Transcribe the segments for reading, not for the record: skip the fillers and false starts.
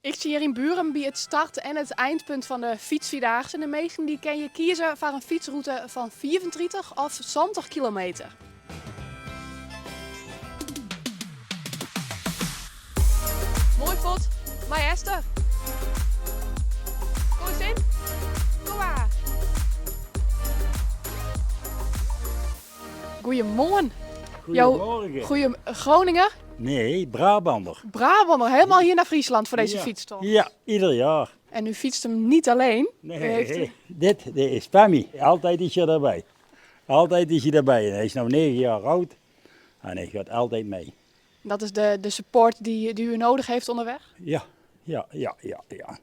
Ik stean hjir yn Burum by it start en it eindpunt fan de fytsvierdaagse. De minsken dy kinne hjir kieze foar in fytsrûte fan 35 of 70 kilometer. Moai fuort mei Esther. Kom eens in. Kom maar. Goeiemoarn. Goedemorgen. Goeie Groninger? Nee, Brabander. Brabander, helemaal hier naar Friesland voor deze Ja. fietstocht. Ja, ieder jaar. En u fietst hem niet alleen? U heeft Nee, dit, dit is Pammy. Altijd is hij erbij. Altijd is hij erbij. En hij is nu 9 jaar oud en hij gaat altijd mee. Dat is de, de support die, die u nodig heeft onderweg? Ja, ja, ja, ja, ja.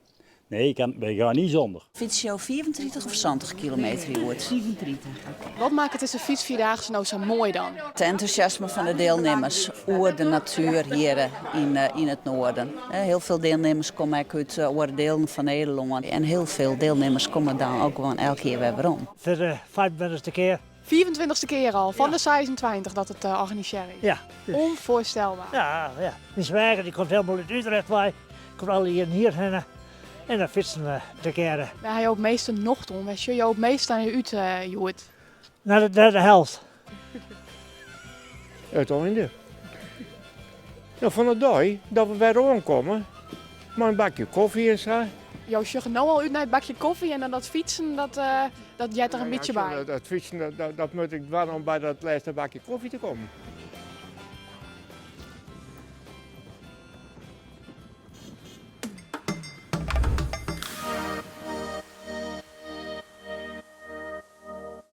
Nee, ik kan, we gaan niet zonder. Fyts jo 35 of 70 kilometer hjoed? 35. Wat maakt het dizze fytsvierdaagse no sa moai dan? It entûsjasme fan de dielnimmers oer de natuer hjir yn, yn it noarden. Hiel folle dielnimmers komme ek út oare dielen fan Nederlân. En hiel folle dielnimmers komme dan ek gewoan elk jier wer werom. Foar de 25e kear. 25e kear al, fan de 26 dat it organisearre is. Ja. Onvoorstelbaar. Ja, ja. Myn sweager dy komt hielendal út Utrecht wei. Komt alle jierren hjirhinne. En dan fytsen we tegearre. Wêr ha jo it measte nocht oan? Wêr sjogge jo it meast nei út hjoed? Nei de, nei de helt. It einde. No, fan de dei dat we wer oankomme mei in bakje kofje en sa. Jo sjogge no al út nei it bakje kofje en dan dat fytsen, dat, dat heart der in bytsje by. Dat fytsen, dat, dat, dat moat ik dwaan om by dat lêste bakje kofje te kommen.